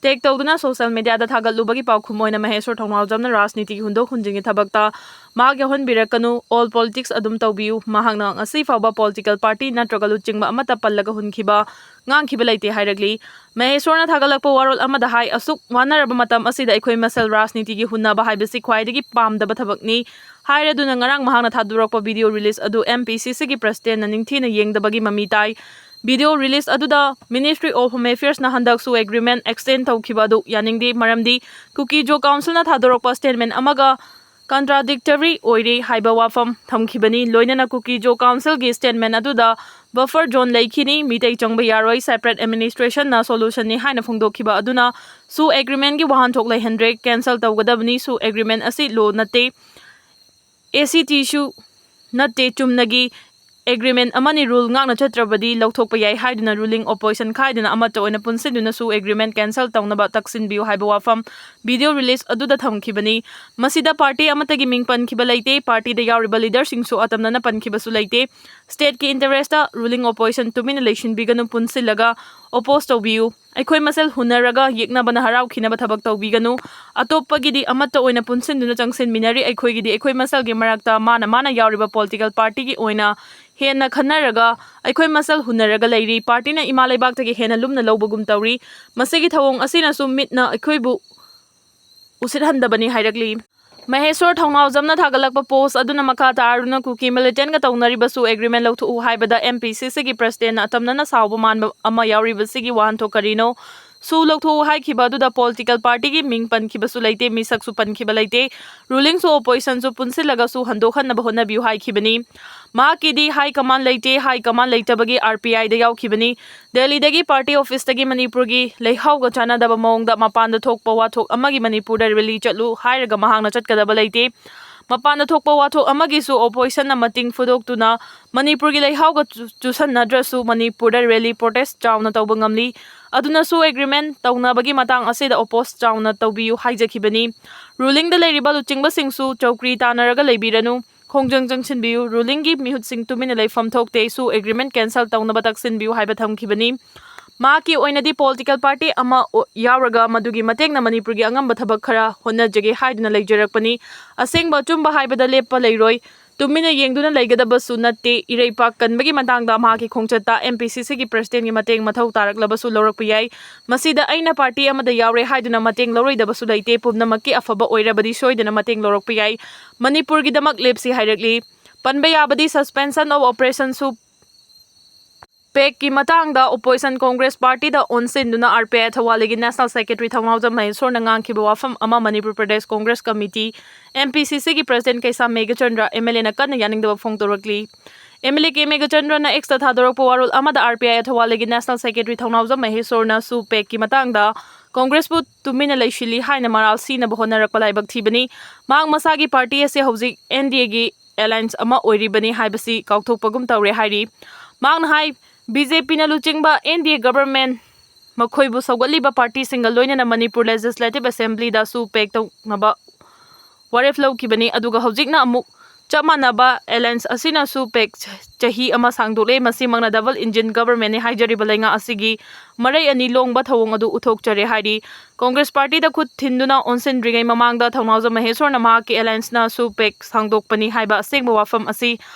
ꯇꯦꯒ ꯇꯧꯗꯨꯅ ꯁꯣꯁꯤꯌꯦꯜ ꯃꯤꯗꯤꯌꯥꯗ ꯊꯥꯒꯠꯂꯨꯕꯒꯤ ꯄꯥꯎꯈꯨꯝ ꯑꯣꯏꯅ ꯃꯍꯦꯁꯣꯔ ꯊꯧꯅꯥꯎꯖꯝꯅ ꯔꯥꯖꯅꯤꯇꯤꯒꯤ ꯍꯨꯟꯗꯣꯛ ꯍꯨꯟꯖꯤꯟꯒꯤ ꯊꯕꯛꯇ ꯃꯍꯥꯛ ꯌꯥꯎꯍꯟꯕꯤꯔꯛꯀꯅꯨ, "All politics ꯑꯗꯨꯝ ꯇꯧꯕꯤꯌꯨ, ꯃꯍꯥꯛꯅ ꯉꯁꯤ ꯐꯥꯎꯕ ꯄꯣꯂꯤꯇꯤꯀꯦꯜ ꯄꯥꯔꯇꯤ ꯅꯠꯇ꯭ꯔꯒ ꯂꯨꯆꯤꯡꯕ ꯑꯃꯠꯇ ꯄꯜꯂꯒ ꯍꯨꯟꯈꯤꯕ, ꯉꯥꯡꯈꯤꯕ ꯂꯩꯇꯦ" ꯍꯥꯏꯔꯛꯂꯤ꯫ ꯃꯍꯦꯁꯣꯔꯅ ꯊꯥꯒꯠꯂꯛꯄ ꯋꯥꯔꯣꯜ ꯑꯃꯗ ꯍꯥꯏ, "ꯑꯁꯨꯛ ꯋꯥꯅꯔꯕ ꯃꯇꯝ ꯑꯁꯤꯗ ꯑꯩꯈꯣꯏ ꯃꯁꯦꯜ ꯔꯥꯖꯅꯤꯇꯤꯒꯤ ꯍꯨꯟꯅꯕ ꯍꯥꯏꯕꯁꯤ ꯈ꯭ꯋꯥꯏꯗꯒꯤ ꯄꯥꯝꯗꯕ ꯊꯕꯛꯅꯤ" ꯍꯥꯏꯔꯗꯨꯅ ꯉꯔꯥꯡ ꯃꯍꯥꯛꯅ ꯊꯥꯗꯣꯔꯛꯄ ꯚꯤꯗꯤꯑꯣ ꯔꯤꯂꯤꯖ ꯑꯗꯨ M P C C ꯒꯤ ꯄ꯭ꯔꯁꯤꯗꯦꯟꯅ ꯅꯤꯡꯊꯤꯅ ꯌꯦꯡꯗꯕꯒꯤ ꯃꯃꯤ ꯇꯥꯏ꯫ ꯚꯤꯗꯤꯑꯣ ꯔꯤꯂꯤꯖ ꯑꯗꯨꯗ Ministry of Home Affairs ꯅ ꯍꯟꯗꯛꯁꯨ ꯑꯦꯒ꯭ꯔꯤꯃꯦꯟ ꯑꯦꯛꯁꯇꯦꯟ ꯇꯧꯈꯤꯕ ꯑꯗꯨ ꯌꯥꯅꯤꯡꯗꯦ, ꯃꯔꯝꯗꯤ ꯀꯨꯀꯤ ꯖꯣ ꯀꯥꯎꯟꯁꯤꯜꯅ ꯊꯥꯗꯣꯔꯛꯄ ꯁ꯭ꯇꯦꯠꯃꯦꯟ ꯑꯃꯒ ꯀꯟꯇ꯭ꯔꯥꯗꯤꯛꯇꯔꯤ ꯑꯣꯏꯔꯦ ꯍꯥꯏꯕ ꯋꯥꯐꯝ ꯊꯝꯈꯤꯕꯅꯤ꯫ ꯂꯣꯏꯅꯅ ꯀꯨꯀꯤ ꯖꯣ ꯀꯥꯎꯟꯁꯤꯜꯒꯤ ꯁ꯭ꯇꯦꯠꯃꯦꯟ ꯑꯗꯨꯗ ꯕꯐꯔ ꯖꯣꯟ ꯂꯩꯈꯤꯅꯤ, ꯃꯤꯇꯩ ꯆꯪꯕ ꯌꯥꯔꯣꯏ, ꯁꯦꯄꯔꯦꯠ ꯑꯦꯗꯃꯤꯅꯤꯁꯇ꯭ꯔꯦꯁꯟꯅ ꯁꯣꯂꯨꯁꯟꯅꯤ ꯍꯥꯏꯅ ꯐꯣꯡꯗꯣꯛꯈꯤꯕ ꯑꯗꯨꯅꯁꯨ ꯑꯦꯒ꯭ꯔꯤꯃꯦꯟꯒꯤ ꯋꯥꯍꯟꯊꯣꯛ ꯂꯩꯍꯟꯗ꯭ꯔꯦ, ꯀꯦꯟꯁꯦꯜ ꯇꯧꯒꯗꯕꯅꯤ꯫ ꯁꯨ ꯑꯦꯒ꯭ꯔꯤꯃꯦꯟ ꯑꯁꯤ ꯂꯣ ꯅꯠꯇꯦ, A C T ꯁꯨ ꯅꯠꯇꯦ, ꯆꯨꯝꯅꯒꯤ ꯑꯦꯒ꯭ꯔꯤꯃꯦꯟ ꯑꯃꯅꯤ, ꯔꯨꯜ ꯉꯥꯛꯅ ꯆꯠꯇ꯭ꯔꯕꯗꯤ ꯂꯧꯊꯣꯛꯄ ꯌꯥꯏ ꯍꯥꯏꯗꯨꯅ ꯔꯨꯂꯤꯡ ꯑꯣꯄꯣꯖꯤꯁꯟ ꯈꯥꯏꯗꯨꯅ ꯑꯃꯠꯇ ꯑꯣꯏꯅ ꯄꯨꯟꯁꯤꯟꯗꯨꯅꯁꯨ ꯑꯦꯒ꯭ꯔꯤꯃꯦꯟ ꯀꯦꯟꯁꯦꯜ ꯇꯧꯅꯕ ꯇꯛꯁꯤꯟꯕꯤꯌꯨ ꯍꯥꯏꯕ ꯋꯥꯐꯝ ꯚꯤꯗꯤꯑꯣ ꯔꯤꯂꯤꯖ ꯑꯗꯨꯗ ꯊꯝꯈꯤꯕꯅꯤ꯫ ꯃꯁꯤꯗ ꯄꯥꯔꯇꯤ ꯑꯃꯠꯇꯒꯤ ꯃꯤꯡ ꯄꯟꯈꯤꯕ ꯂꯩꯇꯦ, ꯄꯥꯔꯇꯤꯗ ꯌꯥꯎꯔꯤꯕ ꯂꯤꯗꯔꯁꯤꯡꯁꯨ ꯑꯇꯝꯅꯅ ꯄꯟꯈꯤꯕꯁꯨ ꯂꯩꯇꯦ꯫ ꯁ꯭ꯇꯦꯠꯀꯤ ꯏꯟꯇꯔꯦꯁꯇ ꯔꯨꯂꯤꯡ ꯑꯣꯄꯣꯖꯤꯁꯟ ꯇꯨꯃꯤꯟꯅ ꯂꯩꯁꯤꯟꯕꯤꯒꯅꯨ, ꯄꯨꯟꯁꯤꯜꯂꯒ ꯑꯣꯄꯣꯖ ꯇꯧꯕꯤꯌꯨ꯫ ꯑꯩꯈꯣꯏ ꯃꯁꯦꯜ ꯍꯨꯟꯅꯔꯒ ꯌꯦꯛꯅꯕꯅ ꯍꯔꯥꯎꯈꯤꯅꯕ ꯊꯕꯛ ꯇꯧꯕꯤꯒꯅꯨ꯫ ꯑꯇꯣꯞꯄꯒꯤꯗꯤ ꯑꯃꯠꯇ ꯑꯣꯏꯅ ꯄꯨꯟꯁꯤꯟꯗꯨꯅ ꯆꯪꯁꯤꯟꯃꯤꯟꯅꯔꯤ, ꯑꯩꯈꯣꯏꯒꯤꯗꯤ ꯑꯩꯈꯣꯏ ꯃꯁꯦꯜꯒꯤ ꯃꯔꯛꯇ ꯃꯥꯅ ꯃꯥꯅ ꯌꯥꯎꯔꯤꯕ ꯄꯣꯂꯤꯇꯤꯀꯦꯜ ꯄꯥꯔꯇꯤꯒꯤ ꯑꯣꯏꯅ ꯍꯦꯟꯅ ꯈꯟꯅꯔꯒ ꯑꯩꯈꯣꯏ ꯃꯁꯦꯜ ꯍꯨꯟꯅꯔꯒ ꯂꯩꯔꯤ꯫ ꯄꯥꯔꯇꯤꯅ ꯏꯃꯥ ꯂꯩꯕꯥꯛꯇꯒꯤ ꯍꯦꯟꯅ ꯂꯨꯝꯅ ꯂꯧꯕꯒꯨꯝ ꯇꯧꯔꯤ꯫ ꯃꯁꯤꯒꯤ ꯊꯧꯑꯣꯡ ꯑꯁꯤꯅꯁꯨ ꯃꯤꯠꯅ ꯑꯩꯈꯣꯏꯕꯨ ꯎꯁꯤꯠꯍꯟꯗꯕꯅꯤ ꯍꯥꯏꯔꯛꯂꯤ꯫ ꯃꯍꯦꯁꯣꯔ ꯊꯧꯅꯥꯎꯖꯝꯅ ꯊꯥꯒꯠꯂꯛꯄ ꯄꯣꯁ ꯑꯗꯨꯅ ꯃꯈꯥ ꯇꯥꯔꯗꯨꯅ ꯀꯨꯀꯤ ꯃꯤꯂꯤꯇꯦꯟꯒ ꯇꯧꯅꯔꯤꯕꯁꯨ ꯑꯦꯒ꯭ꯔꯤꯃꯦꯟ ꯂꯧꯊꯣꯛꯎ ꯍꯥꯏꯕꯗ M P C C ꯒꯤ ꯄ꯭ꯔꯁꯤꯗꯦꯟꯅ ꯑꯇꯝꯅꯅ ꯁꯥꯎꯕ ꯃꯥꯟꯕ ꯑꯃ ꯌꯥꯎꯔꯤꯕꯁꯤꯒꯤ ꯋꯥꯍꯟꯊꯣꯛ ꯀꯔꯤꯅꯣ? ꯁꯨ ꯂꯧꯊꯣꯛꯎ ꯍꯥꯏꯈꯤꯕ ꯑꯗꯨꯗ political partyꯒꯤ ꯃꯤꯡ ꯄꯟꯈꯤꯕꯁꯨ ꯂꯩꯇꯦ, ꯃꯤꯁꯛꯁꯨ ꯄꯟꯈꯤꯕ ꯂꯩꯇꯦ꯫ Rulingꯁꯨ oppositionꯁꯨ ꯄꯨꯟꯁꯤꯜꯂꯒꯁꯨ ꯍꯟꯗꯣꯛꯍꯟꯅꯕ ꯍꯣꯠꯅꯕꯤꯌꯨ ꯍꯥꯏꯈꯤꯕꯅꯤ꯫ ꯃꯍꯥꯛꯀꯤꯗꯤ high command ꯂꯩꯇꯦ, high command ꯂꯩꯇꯕꯒꯤ RPIꯗ ꯌꯥꯎꯈꯤꯕꯅꯤ꯫ ꯗꯦꯜꯂꯤꯗꯒꯤ party officeꯇꯒꯤ ꯃꯅꯤꯄꯨꯔꯒꯤ ꯂꯩꯍꯥꯎꯒ ꯆꯥꯟꯅꯗꯕ ꯃꯑꯣꯡꯗ ꯃꯄꯥꯟꯗ ꯊꯣꯛꯄ ꯋꯥꯊꯣꯛ ꯑꯃꯒꯤ ꯃꯅꯤꯄꯨꯔꯗ rally ꯆꯠꯂꯨ ꯍꯥꯏꯔꯒ ꯃꯍꯥꯛꯅ ꯆꯠꯀꯗꯕ ꯂꯩꯇꯦ꯫ ꯃꯄꯥꯟꯗ ꯊꯣꯛꯄ ꯋꯥꯊꯣꯛ ꯑꯃꯒꯤꯁꯨ oppositionꯅ ꯃꯇꯤꯡ ꯐꯨꯗꯣꯛꯇꯨꯅ ꯃꯅꯤꯄꯨꯔꯒꯤ ꯂꯩꯍꯥꯎꯒ ꯆꯨ-, ꯆꯨꯁꯟꯅꯗ꯭ꯔꯁꯨ ꯃꯅꯤꯄꯨꯔꯗ rally protest ꯆꯥꯎꯅ ꯇꯧꯕ ꯉꯝꯂꯤ꯫ ꯑꯗꯨꯅꯁꯨ agreement ꯇꯧꯅꯕꯒꯤ ꯃꯇꯥꯡ ꯑꯁꯤꯗ oppose ꯆꯥꯎꯅ ꯇꯧꯕꯤꯌꯨ ꯍꯥꯏꯖꯈꯤꯕꯅꯤ꯫ Rulingꯗ ꯂꯩꯔꯤꯕ ꯂꯨꯆꯤꯡꯕꯁꯤꯡꯁꯨ ꯆꯧꯀ꯭ꯔꯤ ꯇꯥꯟꯅꯔꯒ ꯂꯩꯕꯤꯔꯅꯨ꯫ ꯈꯣꯡꯖꯪ ꯆꯪꯁꯤꯟꯕꯤꯌꯨ꯫ Rulingꯒꯤ ꯃꯤꯍꯨꯠꯁꯤꯡ ꯇꯨꯃꯤꯟꯅ ꯂꯩꯐꯝ ꯊꯣꯛꯇꯦ꯫ ꯁꯨ agreement cancel ꯇꯧꯅꯕ ꯇꯛꯁꯤꯟꯕꯤꯌꯨ ꯍꯥꯏꯕ ꯊꯝꯈꯤꯕꯅꯤ꯫ ꯃꯍꯥꯛꯀꯤ ꯑꯣꯏꯅꯗꯤ political party ꯑꯃ ꯑꯣ-, ꯌꯥꯎꯔꯒ ꯃꯗꯨꯒꯤ ꯃꯇꯦꯡꯅ ꯃꯅꯤꯄꯨꯔꯒꯤ ꯑꯉꯝꯕ ꯊꯕꯛ ꯈꯔ ꯍꯣꯠꯅꯖꯒꯦ ꯍꯥꯏꯗꯨꯅ ꯂꯩꯖꯔꯛꯄꯅꯤ꯫ ꯑꯁꯦꯡꯕ ꯑꯆꯨꯝꯕ ꯍꯥꯏꯕꯗ ꯂꯦꯞꯄ ꯂꯩꯔꯣꯏ꯫ ꯇꯨꯃꯤꯟꯅ ꯌꯦꯡꯗꯨꯅ ꯂꯩꯒꯗꯕꯁꯨ ꯅꯠꯇꯦ꯫ ꯏꯔꯩꯄꯥꯛ ꯀꯟꯕꯒꯤ ꯃꯇꯥꯡꯗ ꯃꯍꯥꯛꯀꯤ ꯈꯣꯡꯆꯠꯇ MPCCꯒꯤ presidentꯒꯤ ꯃꯇꯦꯡ ꯃꯊꯧ ꯇꯥꯔꯛꯂꯕꯁꯨ ꯂꯧꯔꯛꯄ ꯌꯥꯏ꯫ ꯃꯁꯤꯗ ꯑꯩꯅ party ꯑꯃꯗ ꯌꯥꯎꯔꯦ ꯍꯥꯏꯗꯨꯅ ꯃꯇꯦꯡ ꯂꯧꯔꯣꯏꯗꯕꯁꯨ ꯂꯩꯇꯦ꯫ ꯄꯨꯝꯅꯃꯛꯀꯤ ꯑꯐꯕ ꯑꯣꯏꯔꯕꯗꯤ ꯁꯣꯏꯗꯅ ꯃꯇꯦꯡ ꯂꯧꯔꯛꯄ ꯌꯥꯏ꯫ ꯃꯅꯤꯄꯨꯔꯒꯤꯗꯃꯛ ꯂꯦꯞꯁꯤ ꯍꯥꯏꯔꯛꯂꯤ꯫ ꯄꯟꯕ ꯌꯥꯕꯗꯤ suspension of operationꯁꯨ PACꯀꯤ ꯃꯇꯥꯡꯗ opposition Congress partyꯗ ꯑꯣꯟꯁꯤꯟꯗꯨꯅ RPI ꯊꯧꯕꯥꯜꯒꯤ national secretary ꯊꯧꯅꯥꯎꯖꯝ ꯃꯍꯦꯁꯣꯔꯅ ꯉꯥꯡꯈꯤꯕ ꯋꯥꯐꯝ ꯑꯃ Manipur Pradesh Congress committee, MPCCꯒꯤ president ꯀꯩꯁꯥꯝ ꯃꯦꯘꯆꯟꯗ꯭ꯔ MLAꯅ ꯀꯟꯅ ꯌꯥꯅꯤꯡꯗꯕ ꯐꯣꯡꯗꯣꯔꯛꯂꯤ꯫ MLA ꯀꯦ ꯃꯦꯘꯆꯟꯗ꯭ꯔꯅ Xꯇ ꯊꯥꯗꯣꯔꯛꯄ ꯋꯥꯔꯣꯜ ꯑꯃꯗ RPI ꯊꯧꯕꯥꯜꯒꯤ national secretary ꯊꯧꯅꯥꯎꯖꯝ ꯃꯍꯦꯁꯣꯔꯅꯁꯨ PACꯀꯤ ꯃꯇꯥꯡꯗ Congressꯄꯨ ꯇꯨꯃꯤꯟꯅ ꯂꯩꯁꯤꯜꯂꯤ ꯍꯥꯏꯅ ꯃꯔꯥꯜ ꯁꯤꯅꯕ ꯍꯣꯠꯅꯔꯛꯄ ꯂꯥꯏꯕꯛ ꯊꯤꯕꯅꯤ꯫ ꯃꯍꯥꯛ ꯃꯁꯥꯒꯤ party ꯑꯁꯤ ꯍꯧꯖꯤꯛ NDAꯒꯤ alliance ꯑꯃ ꯑꯣꯏꯔꯤꯕꯅꯤ ꯍꯥꯏꯕꯁꯤ ꯀꯥꯎꯊꯣꯛꯄꯒꯨꯝ ꯇꯧꯔꯦ ꯍꯥꯏꯔꯤ꯫ ꯃꯍꯥꯛꯅ ꯍꯥꯏ, BJPꯅ ꯂꯨꯆꯤꯡꯕ NDA government ꯃꯈꯣꯏꯕꯨ ꯁꯧꯒꯠꯂꯤꯕ partyꯁꯤꯡꯒ ꯂꯣꯏꯅꯅ ꯃꯅꯤꯄꯨꯔ Legislative Assemblyꯗꯁꯨ PAC ꯇꯧꯅꯕ ꯋꯥꯔꯦꯞ ꯂꯧꯈꯤꯕꯅꯤ, ꯑꯗꯨꯒ ꯍꯧꯖꯤꯛꯅ ꯑꯃꯨꯛ ꯆꯞ ꯃꯥꯟꯅꯕ alliance ꯑꯁꯤꯅꯁꯨ PAC ꯆꯍꯤ ꯑꯃ ꯁꯥꯡꯗꯣꯛꯂꯦ꯫ ꯃꯁꯤꯃꯛꯅ double engine governmentꯅꯤ ꯍꯥꯏꯖꯔꯤꯕ ꯂꯩꯉꯥꯛ ꯑꯁꯤꯒꯤ ꯃꯔꯩ ꯑꯅꯤ ꯂꯣꯡꯕ ꯊꯧꯑꯣꯡ ꯑꯗꯨ ꯎꯠꯊꯣꯛꯆꯔꯦ ꯍꯥꯏꯔꯤ꯫ Congress partyꯗ ꯈꯨꯠ ꯊꯤꯟꯗꯨꯅ ꯑꯣꯟꯁꯤꯟꯗ꯭ꯔꯤꯉꯩ ꯃꯃꯥꯡꯗ ꯊꯧꯅꯥꯎꯖꯝ ꯃꯍꯦꯁꯣꯔꯅ ꯃꯍꯥꯛꯀꯤ allianceꯅꯁꯨ PAC ꯁꯥꯡꯗꯣꯛꯄꯅꯤ ꯍꯥꯏꯕ ꯑꯁꯦꯡꯕ ꯋꯥꯐꯝ ꯑꯁꯤ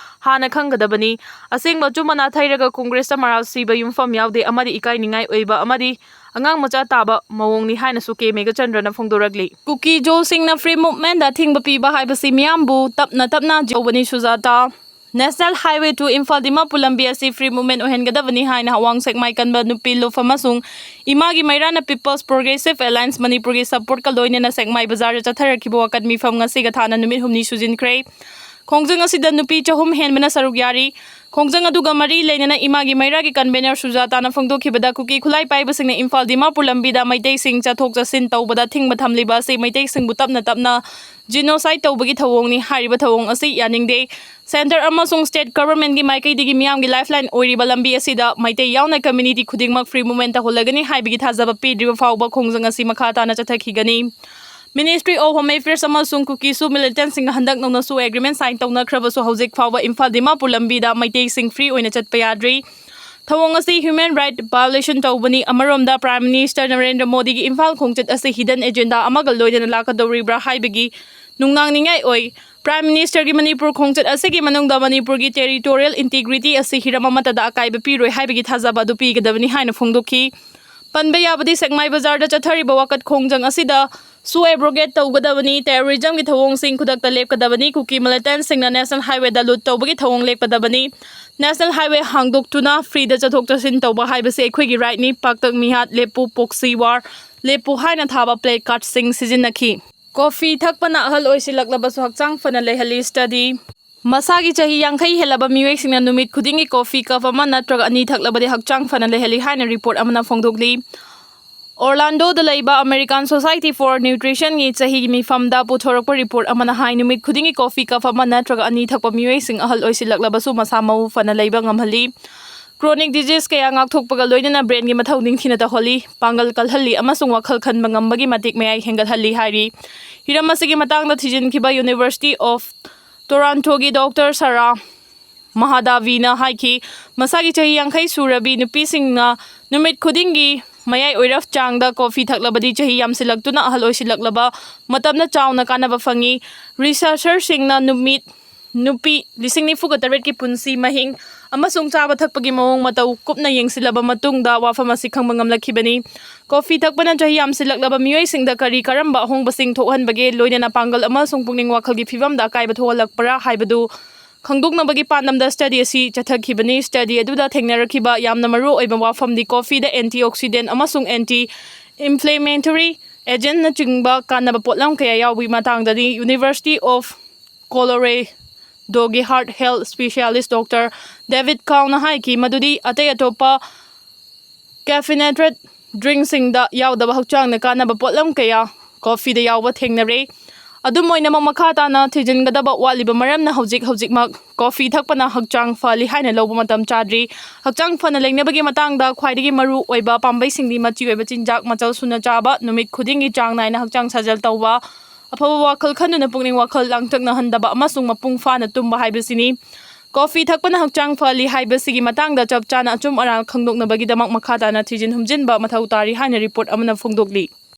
ꯍꯥꯟꯅ ꯈꯪꯒꯗꯕꯅꯤ꯫ ꯑꯁꯦꯡꯕ ꯑꯆꯨꯝꯕ ꯅꯥꯊꯩꯔꯒ Congressꯇ ꯃꯔꯥꯜ ꯁꯤꯕ ꯌꯨꯝꯐꯝ ꯌꯥꯎꯗꯦ ꯑꯃꯗꯤ ꯏꯀꯥꯏꯅꯤꯡꯉꯥꯏ ꯑꯣꯏꯕ ꯑꯃꯗꯤ ꯑꯉꯥꯡ ꯃꯆꯥ ꯇꯥꯕ ꯃꯑꯣꯡꯅꯤ ꯍꯥꯏꯅꯁꯨ ꯀꯦ ꯃꯦꯘꯆꯟꯗ꯭ꯔꯅ ꯐꯣꯡꯗꯣꯔꯛꯂꯤ꯫ ꯀꯨꯀꯤ ꯖꯣꯁꯤꯡꯅ free movementꯗ ꯑꯊꯤꯡꯕ ꯄꯤꯕ ꯍꯥꯏꯕꯁꯤ ꯃꯤꯌꯥꯝꯕꯨ ꯇꯞꯅ ꯇꯞꯅ ꯌꯧꯕꯅꯤ, ꯁꯨꯖꯥꯇꯥ꯫ National Highway two Imphal Dimapur ꯂꯝꯕꯤ ꯑꯁꯤ free movement ꯑꯣꯏꯍꯟꯒꯗꯕꯅꯤ ꯍꯥꯏꯅ ꯑꯋꯥꯡ ꯁꯦꯛꯃꯥꯏ ꯀꯟꯕ ꯅꯨꯄꯤ ꯂꯨꯞ ꯑꯃꯁꯨꯡ ꯏꯃꯥꯒꯤ ꯃꯩꯔꯥꯅ People's Progressive Alliance ꯃꯅꯤꯄꯨꯔꯒꯤ supportꯀ ꯂꯣꯏꯅꯅ ꯁꯦꯛꯃꯥꯏ ꯕꯖꯥꯔꯗ ꯆꯠꯊꯔꯛꯈꯤꯕ ꯋꯥꯀꯠ ꯃꯤꯐꯝ ꯉꯁꯤꯒ ꯊꯥꯅ ꯅꯨꯃꯤꯠ ꯍꯨꯝꯅꯤ ꯁꯨꯖꯤꯟꯈ꯭ꯔꯦ꯫ ꯈꯣꯡꯖꯪ ꯑꯁꯤꯗ ꯅꯨꯄꯤ ꯆꯍꯨꯝ ꯍꯦꯟꯕꯅ ꯁꯔꯨꯛ ꯌꯥꯔꯤ꯫ ꯈꯣꯡꯖꯪ ꯑꯗꯨꯒ ꯃꯔꯤ ꯂꯩꯅꯅ ꯏꯃꯥꯒꯤ ꯃꯩꯔꯥꯒꯤ convener ꯁꯨꯖꯥꯇꯥꯅ ꯐꯣꯡꯗꯣꯛꯈꯤꯕꯗ, ꯀꯨꯀꯤ ꯈꯨꯠꯂꯥꯏ ꯄꯥꯏꯕꯁꯤꯡꯅ ꯏꯝꯐꯥꯜ ꯗꯤꯃꯥꯄꯨꯔ ꯂꯝꯕꯤꯗ ꯃꯩꯇꯩꯁꯤꯡ ꯆꯠꯊꯣꯛ ꯆꯠꯁꯤꯟ ꯇꯧꯕꯗ ꯊꯤꯡꯕ ꯊꯝꯂꯤꯕ ꯑꯁꯤ ꯃꯩꯇꯩꯁꯤꯡꯕꯨ ꯇꯞꯅ ꯇꯞꯅ genocide ꯇꯧꯕꯒꯤ ꯊꯧꯑꯣꯡꯅꯤ꯫ ꯍꯥꯏꯔꯤꯕ ꯊꯧꯑꯣꯡ ꯑꯁꯤ ꯌꯥꯅꯤꯡꯗꯦ꯫ Centre ꯑꯃꯁꯨꯡ state governmentꯀꯤ ꯃꯥꯏꯀꯩꯗꯒꯤ ꯃꯤꯌꯥꯝꯒꯤ lifeline ꯑꯣꯏꯔꯤꯕ ꯂꯝꯕꯤ ꯑꯁꯤꯗ ꯃꯩꯇꯩ ꯌꯥꯎꯅ community ꯈꯨꯗꯤꯡꯃꯛ free movement ꯇꯧꯍꯜꯂꯒꯅꯤ ꯍꯥꯏꯕꯒꯤ ꯊꯥꯖꯕ ꯄꯤꯗ꯭ꯔꯤꯕ ꯐꯥꯎꯕ ꯈꯣꯡꯖꯪ ꯑꯁꯤ ꯃꯈꯥ ꯇꯥꯅ ꯆꯠꯊꯈꯤꯒꯅꯤ꯫ Ministry of Home Affairs ꯑꯃꯁꯨꯡ ꯀꯨꯀꯤꯁꯨ militantꯁꯤꯡꯒ ꯍꯟꯗꯛ ꯅꯧꯅꯁꯨ agreement sign ꯇꯧꯅꯈ꯭ꯔꯕꯁꯨ ꯍꯧꯖꯤꯛ ꯐꯥꯎꯕ ꯏꯝꯐꯥꯜ ꯗꯤꯃꯥꯄꯨꯔ ꯂꯝꯕꯤꯗ ꯃꯩꯇꯩꯁꯤꯡ free ꯑꯣꯏꯅ ꯆꯠꯄ ꯌꯥꯗ꯭ꯔꯤ꯫ ꯊꯧꯑꯣꯡ ꯑꯁꯤ human right violation ꯇꯧꯕꯅꯤ꯫ ꯑꯃꯔꯣꯝꯗ Prime Minister ꯅꯔꯦꯟꯗ꯭ꯔ ꯃꯣꯗꯤꯒꯤ ꯏꯝꯐꯥꯜ ꯈꯣꯡꯆꯠ ꯑꯁꯤ hidden agenda ꯑꯃꯒ ꯂꯣꯏꯅꯅ ꯂꯥꯛꯀꯗꯧꯔꯤꯕ꯭ꯔꯥ ꯍꯥꯏꯕꯒꯤ ꯅꯨꯡꯅꯥꯡꯅꯤꯡꯉꯥꯏ ꯑꯣꯏ꯫ Prime Ministerꯒꯤ ꯃꯅꯤꯄꯨꯔ ꯈꯣꯡꯆꯠ ꯑꯁꯤꯒꯤ ꯃꯅꯨꯡꯗ ꯃꯅꯤꯄꯨꯔꯒꯤ territorial integrity ꯑꯁꯤ ꯍꯤꯔꯝ ꯑꯃꯠꯇꯗ ꯑꯀꯥꯏꯕ ꯄꯤꯔꯣꯏ ꯍꯥꯏꯕꯒꯤ ꯊꯥꯖꯕ ꯑꯗꯨ ꯄꯤꯒꯗꯕꯅꯤ ꯍꯥꯏꯅ ꯐꯣꯡꯗꯣꯛꯈꯤ꯫ ꯄꯟꯕ ꯌꯥꯕꯗꯤ ꯁꯦꯛꯃꯥꯏ ꯕꯖꯥꯔꯗ ꯆꯠꯊꯔꯤꯕ ꯋꯥꯀꯠ ꯈꯣꯡꯖꯪ ꯑꯁꯤꯗ ꯁꯨ abrogate ꯇꯧꯒꯗꯕꯅꯤ, terrorismꯒꯤ ꯊꯧꯑꯣꯡꯁꯤꯡ ꯈꯨꯗꯛꯇ ꯂꯦꯞꯀꯗꯕꯅꯤ, ꯀꯨꯀꯤ militantꯁꯤꯡꯅ National Highwayꯗ loot ꯇꯧꯕꯒꯤ ꯊꯧꯑꯣꯡ ꯂꯦꯞꯀꯗꯕꯅꯤ, National Highway ꯍꯥꯡꯗꯣꯛꯇꯨꯅ freeꯗ ꯆꯠꯊꯣꯛ ꯆꯠꯁꯤꯟ ꯇꯧꯕ ꯍꯥꯏꯕꯁꯤ ꯑꯩꯈꯣꯏꯒꯤ rightꯅꯤ, ꯄꯥꯛꯇꯛ ꯃꯤꯍꯥꯠ ꯂꯦꯞꯄꯨ, proxy war ꯂꯦꯞꯄꯨ ꯍꯥꯏꯅ ꯊꯥꯕ placardꯁꯤꯡ ꯁꯤꯖꯤꯟꯅꯈꯤ꯫ Coffee ꯊꯛꯄꯅ ꯑꯍꯜ ꯑꯣꯏꯁꯤꯜꯂꯛꯂꯕꯁꯨ ꯍꯛꯆꯥꯡ ꯐꯅ ꯂꯩꯍꯜꯂꯤ study꯫ ꯃꯁꯥꯒꯤ ꯆꯍꯤ ꯌꯥꯡꯈꯩ ꯍꯦꯜꯂꯕ ꯃꯤꯑꯣꯏꯁꯤꯡꯅ ꯅꯨꯃꯤꯠ ꯈꯨꯗꯤꯡꯒꯤ coffee cup ꯑꯃ ꯅꯠꯇ꯭ꯔꯒ ꯑꯅꯤ ꯊꯛꯂꯕꯗꯤ ꯍꯛꯆꯥꯡ ꯐꯅ ꯂꯩꯍꯜꯂꯤ ꯍꯥꯏꯅ report ꯑꯃꯅ ꯐꯣꯡꯗꯣꯛꯂꯤ꯫ Orlandoꯗ ꯂꯩꯕ American Society for Nutritionꯒꯤ ꯆꯍꯤꯒꯤ ꯃꯤꯐꯝꯗ ꯄꯨꯊꯣꯔꯛꯄ report ꯑꯃꯅ ꯍꯥꯏ, ꯅꯨꯃꯤꯠ ꯈꯨꯗꯤꯡꯒꯤ coffee cup ꯑꯃ ꯅꯠꯇ꯭ꯔꯒ ꯑꯅꯤ ꯊꯛꯄ ꯃꯤꯑꯣꯏꯁꯤꯡ ꯑꯍꯜ ꯑꯣꯏꯁꯤꯜꯂꯛꯂꯕꯁꯨ ꯃꯁꯥ ꯃꯎ ꯐꯅ ꯂꯩꯕ ꯉꯝꯍꯜꯂꯤ꯫ Chronic disease ꯀꯌꯥ ꯉꯥꯛꯊꯣꯛꯄꯒ ꯂꯣꯏꯅꯅ brainꯒꯤ ꯃꯊꯧ ꯅꯤꯡꯊꯤꯅ ꯇꯧꯍꯜꯂꯤ, ꯄꯥꯡꯒꯜ ꯀꯜꯍꯜꯂꯤ ꯑꯃꯁꯨꯡ ꯋꯥꯈꯜ ꯈꯟꯕ ꯉꯝꯕꯒꯤ ꯃꯇꯤꯛ ꯃꯌꯥꯏ ꯍꯦꯟꯒꯠꯍꯜꯂꯤ ꯍꯥꯏꯔꯤ꯫ ꯍꯤꯔꯝ ꯑꯁꯤꯒꯤ ꯃꯇꯥꯡꯗ ꯊꯤꯖꯤꯟꯈꯤꯕ University of Torontoꯒꯤ Doctor Sarah ꯃꯍꯥꯗꯥꯕꯤꯅ ꯍꯥꯏꯈꯤ, ꯃꯁꯥꯒꯤ ꯆꯍꯤ ꯌꯥꯡꯈꯩ ꯁꯨꯔꯕꯤ ꯅꯨꯄꯤꯁꯤꯡꯅ ꯅꯨꯃꯤꯠ ꯈꯨꯗꯤꯡꯒꯤ ꯃꯌꯥꯏ ꯑꯣꯏꯔꯞ ꯆꯥꯡꯗ coffee ꯊꯛꯂꯕꯗꯤ ꯆꯍꯤ ꯌꯥꯝꯁꯤꯜꯂꯛꯇꯨꯅ ꯑꯍꯜ ꯑꯣꯏꯁꯤꯜꯂꯛꯂꯕ ꯃꯇꯝꯗ ꯆꯥꯎꯅ ꯀꯥꯟꯅꯕ ꯐꯪꯏ꯫ Researcherꯁꯤꯡꯅ ꯅꯨꯃꯤꯠ ꯅꯨꯄꯤ ꯂꯤꯁꯤꯡ ꯅꯤꯐꯨꯒ ꯇꯔꯦꯠꯀꯤ ꯄꯨꯟꯁꯤ ꯃꯍꯤꯡ ꯑꯃꯁꯨꯡ ꯆꯥꯕ ꯊꯛꯄꯒꯤ ꯃꯑꯣꯡ ꯃꯇꯧ ꯀꯨꯞꯅ ꯌꯦꯡꯁꯤꯜꯂꯕ ꯃꯇꯨꯡꯗ ꯋꯥꯐꯝ ꯑꯁꯤ ꯈꯪꯕ ꯉꯝꯂꯛꯈꯤꯕꯅꯤ꯫ Coffee ꯊꯛꯄꯅ ꯆꯍꯤ ꯌꯥꯝꯁꯤꯜꯂꯛꯂꯕ ꯃꯤꯑꯣꯏꯁꯤꯡꯗ ꯀꯔꯤ ꯀꯔꯝꯕ ꯑꯍꯣꯡꯕꯁꯤꯡ ꯊꯣꯛꯍꯟꯕꯒꯦ, ꯂꯣꯏꯅꯅ ꯄꯥꯡꯒꯜ ꯑꯃꯁꯨꯡ ꯄꯨꯛꯅꯤꯡ ꯋꯥꯈꯜꯒꯤ ꯐꯤꯕꯝꯗ ꯑꯀꯥꯏꯕ ꯊꯣꯛꯍꯜꯂꯛꯄ꯭ꯔꯥ ꯍꯥꯏꯕꯗꯨ ꯈꯪꯗꯣꯛꯅꯕꯒꯤ ꯄꯥꯟꯗꯝꯗ ꯁ꯭ꯇꯗꯤ ꯑꯁꯤ ꯆꯠꯊꯈꯤꯕꯅꯤ꯫ ꯁ꯭ꯇꯗꯤ ꯑꯗꯨꯗ ꯊꯦꯡꯅꯔꯛꯈꯤꯕ ꯌꯥꯝꯅ ꯃꯔꯨ ꯑꯣꯏꯕ ꯋꯥꯐꯝꯗꯤ ꯀꯣꯐꯤꯗ ꯑꯦꯟꯇꯤ ꯑꯣꯛꯁꯤꯗꯦꯟ ꯑꯃꯁꯨꯡ ꯑꯦꯟꯇꯤ ꯏꯟꯐ꯭ꯂꯦꯃꯦꯇꯔꯤ ꯑꯦꯖꯦꯟꯅꯆꯤꯡꯕ ꯀꯥꯟꯅꯕ ꯄꯣꯠꯂꯝ ꯀꯌꯥ ꯌꯥꯎꯕꯒꯤ ꯃꯇꯥꯡꯗꯅꯤ꯫ University of Colorado ꯗꯣꯒꯤ ꯍꯥꯔꯠ ꯍꯦꯜꯊ ꯁ꯭ꯄꯦꯁꯤꯌꯥꯂꯤꯁ ꯗꯣꯛꯇꯔ ꯗꯦꯕꯤꯗ ꯀꯥꯎꯅ ꯍꯥꯏꯈꯤ ꯃꯗꯨꯗꯤ ꯑꯇꯩ ꯑꯇꯣꯞꯄ ꯀꯦꯐꯤꯅꯦꯇꯦꯗ ꯗ꯭ꯔꯤꯡꯁꯤꯡꯗ ꯌꯥꯎꯗꯕ ꯍꯛꯆꯥꯡꯗ ꯀꯥꯟꯅꯕ ꯄꯣꯠꯂꯝ ꯀꯌꯥ ꯀꯣꯐꯤꯗ ꯌꯥꯎꯕ ꯊꯦꯡꯅꯔꯦ꯫ ꯑꯗꯨꯝ ꯑꯣꯏꯅꯃꯛ, ꯃꯈꯥ ꯇꯥꯅ ꯊꯤꯖꯤꯟꯒꯗꯕ ꯋꯥꯠꯂꯤꯕ ꯃꯔꯝꯅ ꯍꯧꯖꯤꯛ ꯍꯧꯖꯤꯛꯃꯛ ꯀꯣꯐꯤ ꯊꯛꯄꯅ ꯍꯛꯆꯥꯡ ꯐꯍꯜꯂꯤ ꯍꯥꯏꯅ ꯂꯧꯕ ꯃꯇꯝ ꯆꯥꯗ꯭ꯔꯤ꯫ ꯍꯛꯆꯥꯡ ꯐꯅ ꯂꯩꯅꯕꯒꯤ ꯃꯇꯥꯡꯗ ꯈ꯭ꯋꯥꯏꯗꯒꯤ ꯃꯔꯨ ꯑꯣꯏꯕ ꯄꯥꯝꯕꯩꯁꯤꯡꯗꯤ ꯃꯆꯤ ꯑꯣꯏꯕ ꯆꯤꯟꯖꯥꯛ ꯃꯆꯜ ꯁꯨꯅ ꯆꯥꯕ, ꯅꯨꯃꯤꯠ ꯈꯨꯗꯤꯡꯒꯤ ꯆꯥꯡ ꯅꯥꯏꯅ ꯍꯛꯆꯥꯡ ꯁꯥꯖꯦꯜ ꯇꯧꯕ, ꯑꯐꯕ ꯋꯥꯈꯜ ꯈꯟꯗꯨꯅ ꯄꯨꯛꯅꯤꯡ ꯋꯥꯈꯜ ꯂꯥꯡꯇꯛꯅꯍꯟꯗꯕ ꯑꯃꯁꯨꯡ ꯃꯄꯨꯡ ꯐꯥꯅ ꯇꯨꯝꯕ ꯍꯥꯏꯕꯁꯤꯅꯤ꯫ ꯀꯣꯐꯤ ꯊꯛꯄꯅ ꯍꯛꯆꯥꯡ ꯐꯍꯜꯂꯤ ꯍꯥꯏꯕꯁꯤꯒꯤ ꯃꯇꯥꯡꯗ ꯆꯞ ꯆꯥꯅ ꯑꯆꯨꯝ ꯑꯔꯥꯟ ꯈꯪꯗꯣꯛꯅꯕꯒꯤꯗꯃꯛ ꯃꯈꯥ ꯇꯥꯅ ꯊꯤꯖꯤꯟ ꯍꯨꯝꯖꯤꯟꯕ ꯃꯊꯧ ꯇꯥꯔꯤ ꯍꯥꯏꯅ ꯔꯤꯄꯣꯔꯠ ꯑꯃꯅ ꯐꯣꯡꯗꯣꯛꯂꯤ꯫